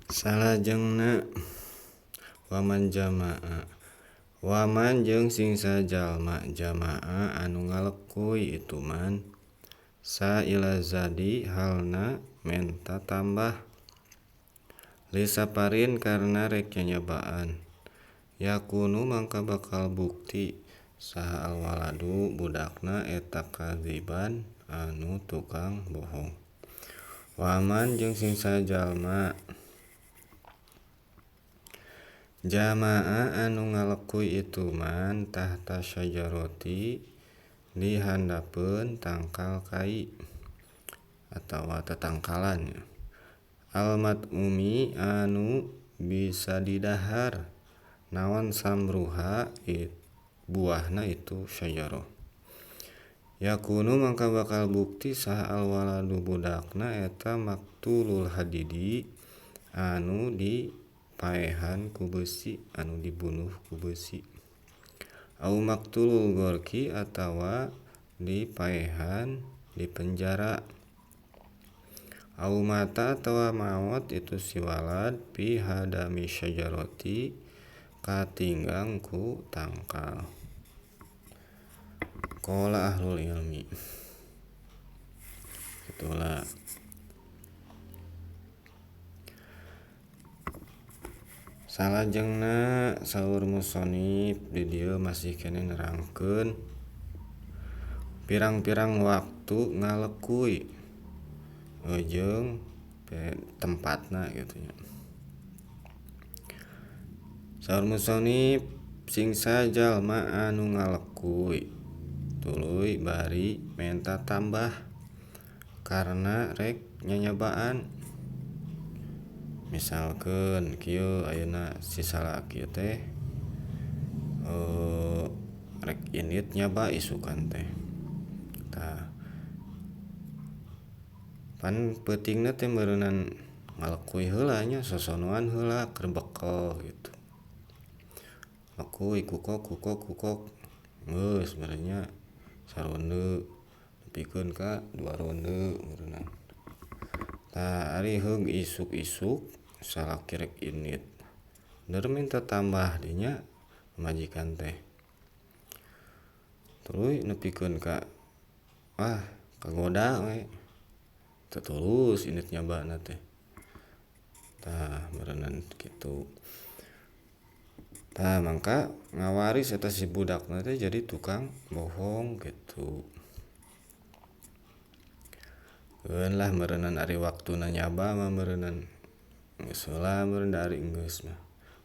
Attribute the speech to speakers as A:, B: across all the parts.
A: Salajengna waman jamaah waman jeung sing sajalma jamaah anu ngalekuy itu man saila zadi halna menta tambah lisaparin karena rek nyanyabaan yakunu mangka bakal bukti saha alwaladu budakna eta kadziban anu tukang bohong. Waman jeung sing sajalma jamaah anu ngalekuy itu man tahta syajarati di handapeun tangkal kai atawa tatangkalan almat'umi anu bisa didahar naon samruha buahna itu syajarah yakunu mangka bakal bukti saha alwaladu budakna eta maktulul hadidi anu di paehan ku besi anu dibunuh ku besi au maktulul gorki atawa dipaehan di penjara au mata atawa maot itu si walad fi hadami syajarati katinggang ku tangkal. Qala ahlul ilmi. Itulah salajengna saur musonif di dieu masih keneh nerangkeun pirang-pirang waktu ngalekuy jeung tempatna kitu nya. Saur musonif sing sajalma anu ngalekuy tuluy bari menta tambah karena rek nyanyabaan. Misalkeun kieu ayeuna si salaki teh rek indit nyaba isukan teh tah pan peutingna teh meureunan ngalekuy heula nya sosonoan heula keur bekel gitu. Lekuy kukok kukok kukok geus meureun nya saronde nepikeun ka dua ronde meureunna. Tah ari heug isuk-isuk salaki rek indit ner minta tambah dinya pamajikan teh tuluy nepikeun ka ah kagoda we teu tulus indit nyabana teh tah meureunnan kitu. Tah mangka ngawaris eta si budakna teh jadi tukang bohong kitu. Keun lah meureunnan ari waktuna nyaba mah meureunnan geus heula meureun da ari geus mah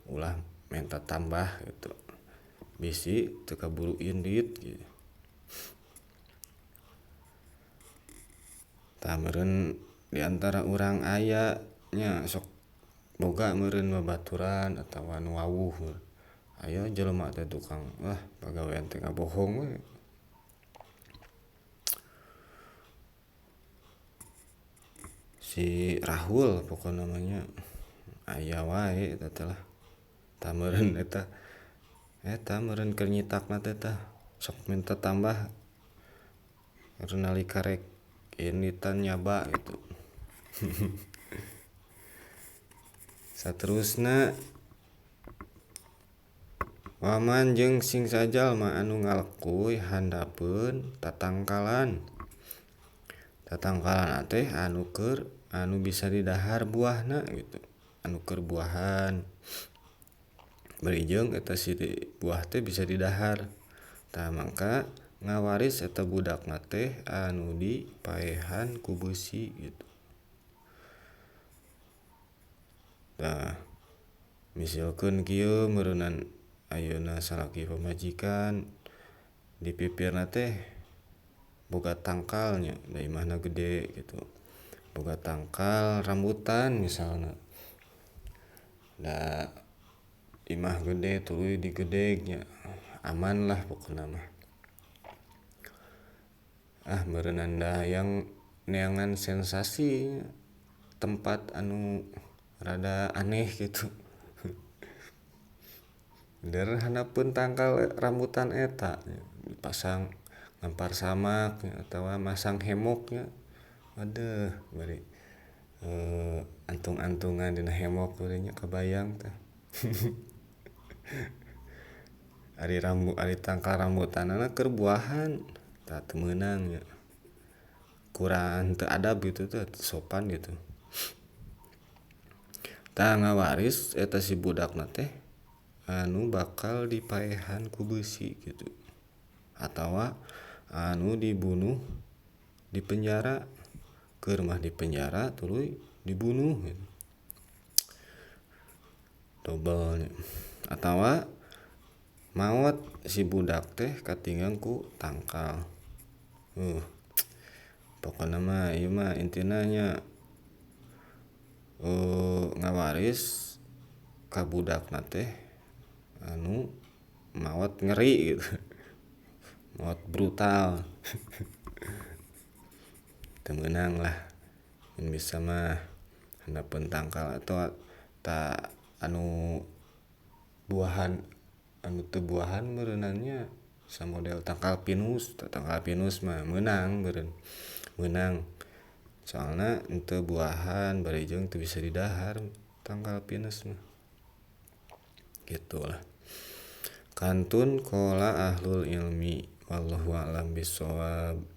A: ulah menta tambah gitu bisi teu kaburu indit gitu. Tah meureun di antara urang aya nya sok boga meureun babaturan atawa nu wawuh aya jelema teh tukang wah pagawean teh ngabohong we. Si Rahul pokona mah nya aya wae eta teh lah. Tah meureun eta eta meureun keur nyitakna teh tah sok minta tambah nalika rek inditan nyaba gitu. Saterusna waman jeung sing sajalma anu ngalekuy handapeun tatangkalan. Tatangkalan teh anu keur anu bisa didahar buahna gitu anu keur buahan bari jeung eta si buah teh bisa didahar. Tah mangka ngawaris eta budakna teh anu dipaehan ku beusi gitu. Tah misalkeun kieu meureunnan ayeuna salaki pamajikan di pipirna teh boga tangkalnya da imahna gede gitu boga tangkal rambutan misalna da imah gede tuluy digedegnya aman lah pokona mah. Ah meureunnan da hayang neangan sensasi tempat anu rada aneh gitu. Der handapeun tangkal rambutan eta dipasang ngampar samak atawa masang hemoknya aduh bari Antung-antungan dina hemok nya kabayang teh. Ari rambu ari tangkal rambutanana keur buahan tah teu meunang nya. Kurang teu adab gitu teh sopan gitu. Tah ngawaris eta si budakna teh anu bakal dipaehan ku beusi gitu atawa anu dibunuh di penjara, keur mah di penjara tuluy dibunuh gitu. Dobel atawa maot si budak teh katinggang ku tangkal. Pokona mah ieu mah intina nya ngawaris ka budakna teh anu maot ngeri gitu. Maot brutal. Teu meunang lah mun bisa mah handapeun tangkal atau ta anu buahan anu teu buahan meureunnan nya samodel tangkal pinus. Tangkal pinus mah meunang meureun meunang soalna henteu buahan bari jeung teu bisa didahar tangkal pinus mah gitulah. Kantun qala ahlul ilmi wallahu a'lam bissawab.